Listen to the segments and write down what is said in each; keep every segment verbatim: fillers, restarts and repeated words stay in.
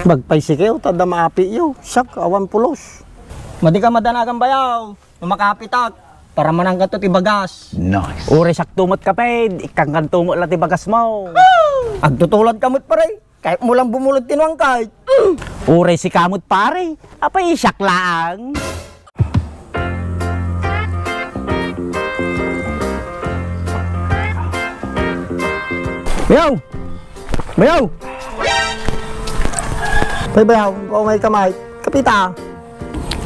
Bagpay sikew, ta adda maapiyo. Siak, awan pulos. Madi ka madanagan bayaw, no makapitak, para manangkato ti bagas. Nice. Uray siak tumot kaped, ikkankan tumot la ti bagas mo. Agtutulad ka met, pare. Kayat mo lang bumulod ti nuangkay. Uray sika met, pare. Apay siak laang. Bayaw! Bayaw! Tay bayaw, paumay ka, Mike. Kapita.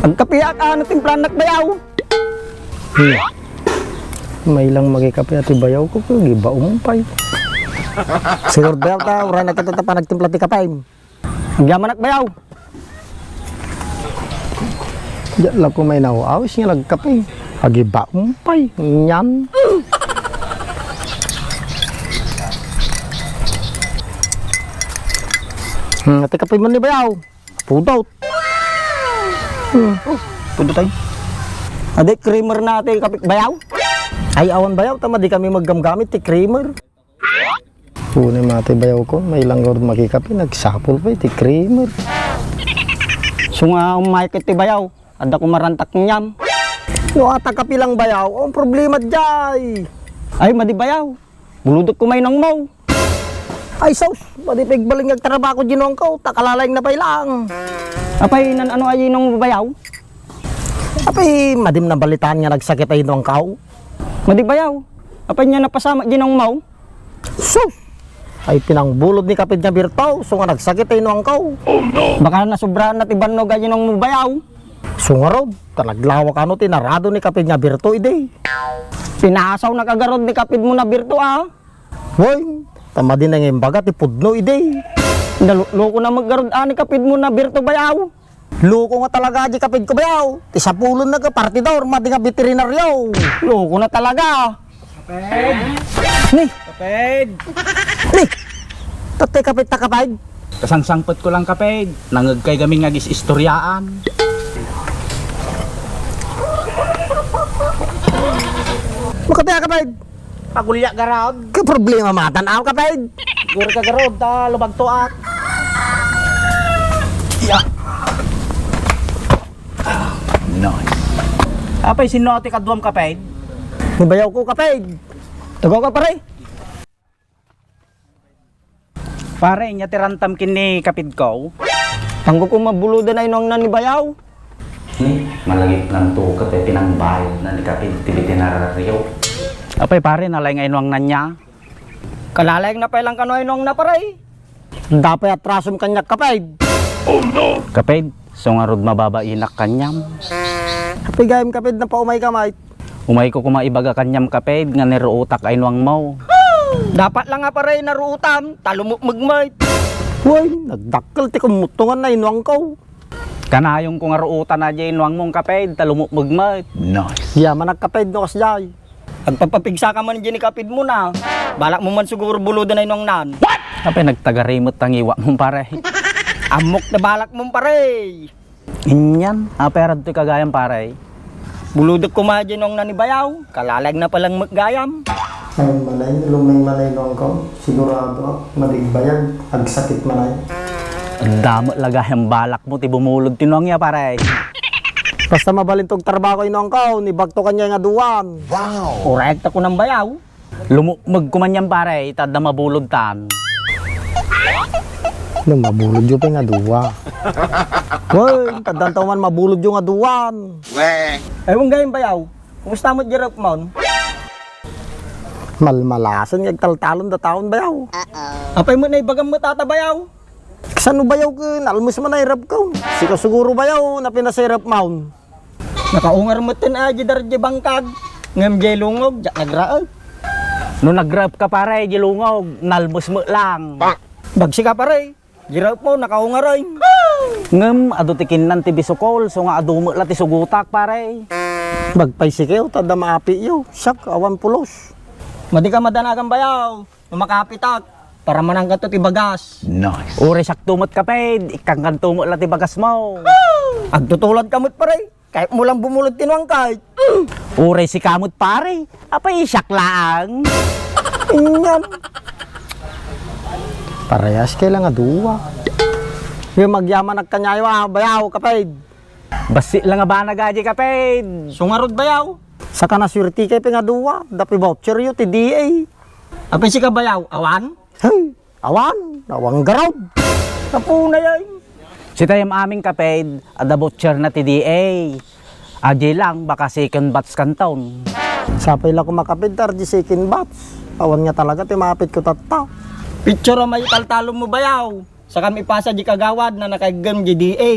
Agkapiak, ano, timplanak bayaw? Hmm. May lang magikape ati bayaw ko, kung iba umpay. Siguro bayaw ta, uray na kita ta panagtimpla ti kape. Agyamanak bayaw. Diyan lang ko may nauawis nga nagkape. Agiba umpay. Nyan. Hmm, ati kape man ni bayaw. Pudot. Hmm. Oh, pudot ay. Adi, creamer na ati kape bayaw? Ay, awan bayaw, tama di kami maggamgamit ti creamer. Unay mati bayaw ko, may langgaw makikape, nagsapul pa iti creamer. So nga, umayat ti bayaw, adda ko marantak niyam. No, ata kape lang bayaw, ang problema jay. Ay, madi bayaw. Buludek ko may nang mo. Ay, sus, madi pigbalin nga agtarabako di nuangko, ta kalalayna pay lang. Apay, nan ano ay inong bayaw? Apay, madim nabalitaan nga nagsakit ay nuangko. Madi bayaw. Apay niya napasama di nang mo? Sus! Ay pinangbulod ni kapid nga birto, so nga nagsakit ay nuangko. Baka nasubraan na ti bannog a ginong mo bayaw. So ngarud, ta naglawa kano ti narado ni kapid nga birto idi. Pinasaw na kagarod ni kapid mo na birto, ah. Hoy, ta madi na nga imbaga ti pudno idi. Nalukloko na maggarod, ah, ni kapid mo na birto bayaw. Loko nga talaga di kapid ko bayaw. Ti sapulon na ka partidor, madi nga veterinaryo. Loko na talaga. Kaped! Ni! Kaped! Ni! Tatay kapid ta kapid. Kasangsangpet ko lang kapid. Nangegkay kami nga gis-istoryaan. Makataya kapid. Pagulya garod. Ka problema matan aw kapid. Guri ka garod, ta lumagtoak. Ya. Nice. Apay, sino ti kaduam, kaped? Ni bayaw ko, kaped. Tugaw ka, pare. Pare, nya ti rantam ken ni kaped ko. Pangko ko mabuludan ay nuangnan ni bayaw. Ni, malagip lang to, ket pinangbayad na ni kaped ti veterinaryo. Apay, pare, nalay nga ay nuangnan niya. Kalalayna pay lang kano ay nuangna, pare. Dapay atrasom kaniak, kaped. Kaped, so ngarud mababainak kaniam. Apay gayam, kaped, napaumay ka, mait? Umayko koma ibaga kaniam, kaped, nga niruotak ay nuang mo. Dapat lang nga, pare, naruotam, ta lumukmeg met. Wen, nagdakkel ti kummutongan ay nuangko. Kanayon ko nga ruotan a diay nuang mong, kaped, ta lumukmeg met. Nice. Yamanak, kaped, no kasdiay. Agpapapigsa ka man diay ni kapid mo na. Balak mo man siguro buludan ay nuangnan. Apay nagtagari met ta ngiwak mo, pare. Ammok ta balak mo, pare. Inyan, apay radtoy ka gayam, pare. Buludek koma diay nuangnan ni bayaw. Kalalayna pay lang met gayam. Ay, manay, lumeng manay nuangko. Sigurado, madigbayag, agsakit manay. Adda met la gayam balak mo ti bumulod ti nuang ya, pare. Basta mabalin tog trabaho ay nuangko, ni bakto kaniay nga duan. Wow! Uray ta kunam bayaw. Lumukmeg koman yan, pare, ta adda mabulod tan. No, mabulod yo pay nga dua. Wen, ta adda man mabulod yo nga duan. Weng. Ay, wen gayam bayaw. Kumusta met di rep mon? Malmalasen nga agtaltalon da taon bayaw. Apay met naibagam met ata bayaw? Kasano bayaw ken nalmes man ay rep ko? Sika siguro bayaw, napinasay rep mon. Nakaungar met ten a di dar di bangkag. Ngem di lungog, diak nagraep. No nagraep ka pare, di lungog, nalmes met lang. Bagsika pare, di raep mo, nakaungar ay. Ngem adu ti kinnan ti bisukol, so nga adu met la ti sugotak, pare. Bagpay sikew, ta adda maapiyo. Siak, awan pulos. Madi ka madanagan bayaw, no makapitak, para manangkato ti bagas. Nice. Uray siak tumot kaped, ikkankan tumot la ti bagas mo. Agtutulad ka met, pare. Kayat mo lang bumulod ti nuangkay. Uray sika met, pare. Apay siak laang. Inyan. Parehas kay lang a dua. Ngem agyamanak kaniayo a, bayaw, kaped. Bassit la nga banag a di, kaped. Isu ngarud, bayaw. Saka nasuertikay pay nga dua, adda pay voucher yo ti D A. Apay sika, bayaw, awan? Hey, awan, awan garud. Kapunay ay. Sitayem amin, kaped, adda voucher na ti D A. Adi lang, baka second batch kanton. Sapay la koma, kaped, ta di second batch. Awan nga talaga ti maapit ko tatta. Picture a may taltalon mo, bayaw. Sakam ipasa di kagawad na nakaiggem di D A.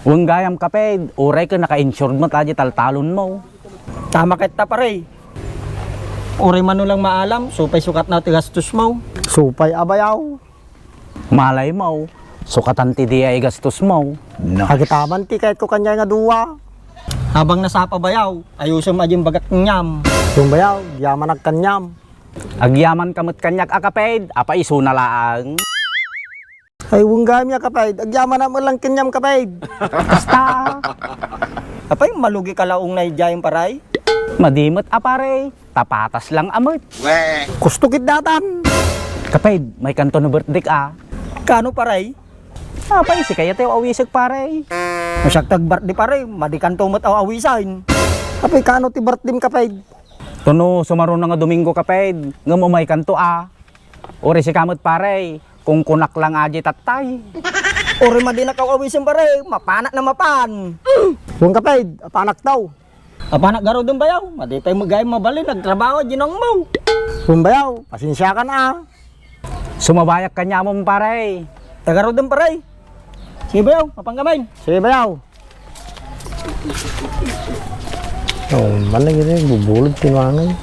Wen gayam, kaped, uray ket naka-insured met a di taltalon mo. Tama ket ta, pare. Uray mano lang maalam, supay sukat na ti gastos mo. Supay a, bayaw. Malay mo, sukatan ti D A gastos mo. Agitaman ti kayat ko kaniay nga dua. Habang nasapa, bayaw, ayusem a di imbagak kaniam. Isu, bayaw, agyamanak kaniam. Agyamanka met kaniak a, kaped, apay isuna laeng. Ay, wen gayam a, kaped, agyamanak met lang kaniam, kaped. Basta. Apay, malugika laeng na idiay, pare? Madi met a, pare, ta patas lang a met. Kusto ket datan. Kaped, maykanto no birthdayk a. Kano, pare? Apay, sika ti aw-awisek, pare. No siak ti ag-birthday, pare, madikanto met aw-awisen. Apay, kano ti birthdayem, kaped? Tuno sumaruna nga Domingo, kaped, ngem umaykanto a. Uray sika met, pare, kungkunak lang a di tattay. Uray madinak aw-awisen, pare, mapanak na mapan. Wen, kaped, apanak taw. Apanak garuden, bayaw, madi pay met gayam mabalin, nagtrabaho, ginongmo. Wen, bayaw, pasensiakan a. Sumabayak kaniamon, pare. Ta garuden, pare. Sige, bayaw, mapan kami. Sige, bayaw. Oh, mana gini, bubulod, tinuangan.